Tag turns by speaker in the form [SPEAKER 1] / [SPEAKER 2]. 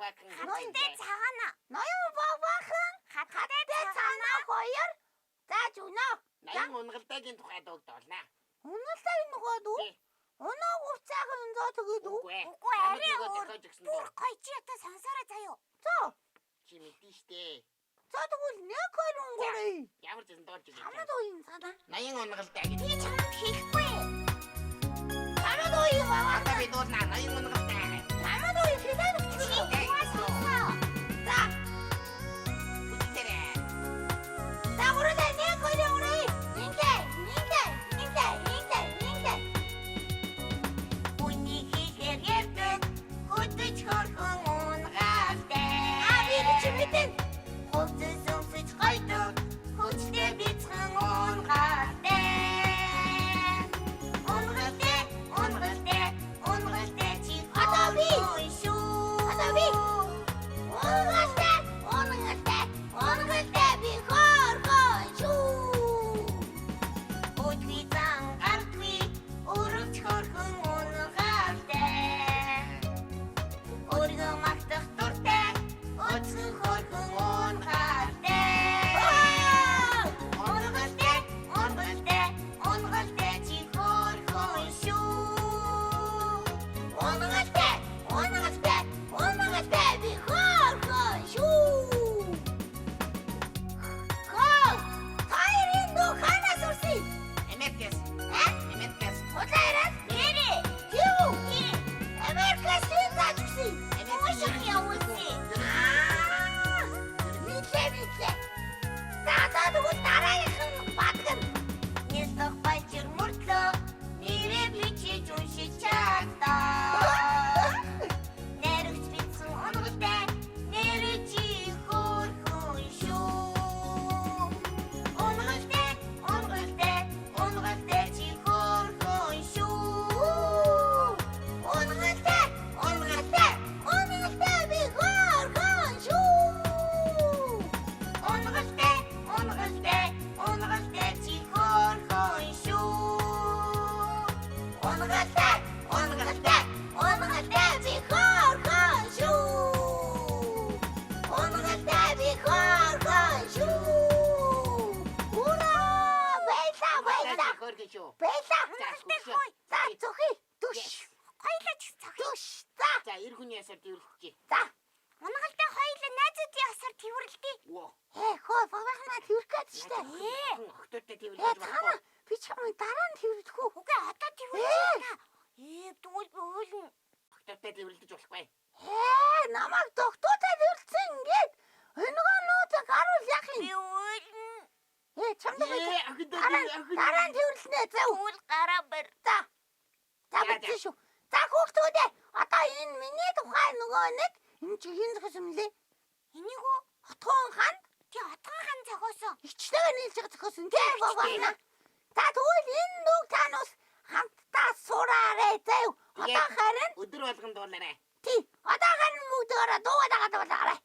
[SPEAKER 1] Багваахан.
[SPEAKER 2] Хаттай цагаана.
[SPEAKER 3] Ноён багваахан
[SPEAKER 2] Хаттай
[SPEAKER 3] цаана хоёр. За зүнэ.
[SPEAKER 1] Ноён унгалдаагийн тухай дууг дуулна.
[SPEAKER 3] Уналтай нөгөө дүү.
[SPEAKER 1] Тий.
[SPEAKER 3] Унаа гуцаахан зоо тэгээд үү?
[SPEAKER 1] Үгүй ээ.
[SPEAKER 2] Үгүй
[SPEAKER 1] Чамд
[SPEAKER 2] арай
[SPEAKER 1] нөгөө
[SPEAKER 2] өөр.
[SPEAKER 1] зохиож өгсөн
[SPEAKER 2] Бүр
[SPEAKER 1] дуу.
[SPEAKER 2] гоё чи одоо сонсоорой заяо.
[SPEAKER 3] За.
[SPEAKER 1] Чи мэдэн штэ.
[SPEAKER 3] За тэгвэл нэг хоёр өнгөрөө.
[SPEAKER 1] Ямар ч юм дуулж өгье.
[SPEAKER 3] Чамд уян цаана.
[SPEAKER 1] Ноён унгалдаа гэж.
[SPEAKER 2] Би чамд хэлэхгүй.
[SPEAKER 3] Чамд уян баваа.
[SPEAKER 1] Одоо би дуулна. Ноён унгалдаа.
[SPEAKER 3] Чамд уян хэлээд
[SPEAKER 2] Чи
[SPEAKER 3] өгч.
[SPEAKER 2] гуай сонсоо.
[SPEAKER 3] За.
[SPEAKER 1] Үгтэрээ.
[SPEAKER 3] За гурлаа нэг хоёр өнгөрөө. Ингээ, ингээ, ингээ, ингээ, ингээ.
[SPEAKER 2] Үний хэлээр ярьдаг хөдөж хөрхөн унгаалтай.
[SPEAKER 3] А би чи мэдэн.
[SPEAKER 2] Хувцас өмсөж гойдог хүчтэй бяцхан унгаалтай. Унгаалтай, унгаалтай, унгаалтай чи
[SPEAKER 3] Одоо би.
[SPEAKER 2] хөрхөн шүү.
[SPEAKER 3] Одоо би. Унгалтай, унгалтай, унгалтай би хөөрхөн шүү.
[SPEAKER 2] Өдний зан гардгүй өрөвч хөрхөн унгаалтай. Өргөн магтах дуртай өцгөн хөрхөн унгаалтай. Унгаалтай, унгаалтай, унгаалтай чи хөрхөн шүү.
[SPEAKER 3] Унгалтай, унгалтай, унгалтай би хөөрхөн шүү. Хөө, таарин дөө ханаас урси.
[SPEAKER 1] Америкээс.
[SPEAKER 3] А?
[SPEAKER 1] Америкээс.
[SPEAKER 3] Худлаа яриад.
[SPEAKER 2] Нэрээ.
[SPEAKER 3] Тийм үү? Америкаас хэн зааж өгсөн?
[SPEAKER 2] Уушиг явуулсан.
[SPEAKER 3] Аа, Мэдлээ мэдлээ. За за тэгвэл дараагийнх нь бадгана.
[SPEAKER 2] Нислэг баяр мөртлөө нэрээ бичиж уншиж чаддаг. Нэрэгч битсэн унгалтай нэрээ чи хөөрхөн шүү. Унгалтай, унгалтай, унгалтай чи хөөрхөн шүү.
[SPEAKER 3] Унгалтай, унгалтай, унгалтай би хөөрхөн шүү.
[SPEAKER 2] Унгалтай, унгалтай, унгалтай чи хөөрхөн шүү.
[SPEAKER 3] Унгалтай, унгалтай, унгалтай би хөөрхөн шүү. Унгалтай би хөөрхөн шүү. Ура! Баярлаа, баярлаа.
[SPEAKER 1] Хөргөн шүү.
[SPEAKER 3] Баярлаа.
[SPEAKER 1] За,
[SPEAKER 2] хой.
[SPEAKER 3] За, зөхий. Түш.
[SPEAKER 2] Хоёлаа ч цохи.
[SPEAKER 3] Түш. За,
[SPEAKER 1] За, эр хүний ясаар тэрвэрлэжээ.
[SPEAKER 3] за.
[SPEAKER 2] Унгалтай хоёлаа найзуудын асар тэрвэрлэдэг.
[SPEAKER 1] Воо.
[SPEAKER 3] Э, хөө, багахна тэрвэрх гээд штэ.
[SPEAKER 2] Ээ.
[SPEAKER 1] Охтуудтай
[SPEAKER 3] Э,
[SPEAKER 1] тэрвэрлэж
[SPEAKER 3] цаана
[SPEAKER 1] болохгүй.
[SPEAKER 3] би чамайг дараа нь тэрвэрлэх үү?
[SPEAKER 2] Үгүй одоо тэрвэрлэж та. Ээ тэгвэл би уйлна.
[SPEAKER 1] Охтуудтай тэрвэрлэж болохгүй.
[SPEAKER 3] Э, намайг доктортой тэрвэрлсэн ингээд өнөгөө нууцыг гаруул яах юм?
[SPEAKER 2] Би уйлна.
[SPEAKER 3] Э, чамд
[SPEAKER 1] Ээ, охидоо
[SPEAKER 3] дараа
[SPEAKER 1] охин.
[SPEAKER 3] дараа нь тэрвэрлэнэ. За,
[SPEAKER 2] Тэгвэл гараа барь.
[SPEAKER 3] за. За,
[SPEAKER 1] За, за.
[SPEAKER 3] бичсэн шүү. За, хүүхдүүдээ одоо энэ миний тухай нөгөө нэг энэ чи хэн зохиосон мөлий?
[SPEAKER 2] Энийг үү?
[SPEAKER 3] Отгон хаан
[SPEAKER 2] Тий отгон хан зохиосон.
[SPEAKER 3] ичтэйгээ нийлж байгаа зохиосон тийм багна. За, тэгвэл энэ нүг танус хамтдаа сураарэ заяа. Одоо харин
[SPEAKER 1] Өдөр болгон дуулаарай.
[SPEAKER 3] тий. Одоо харин бүгдээрээ дуугаад байгаа дуулаарай.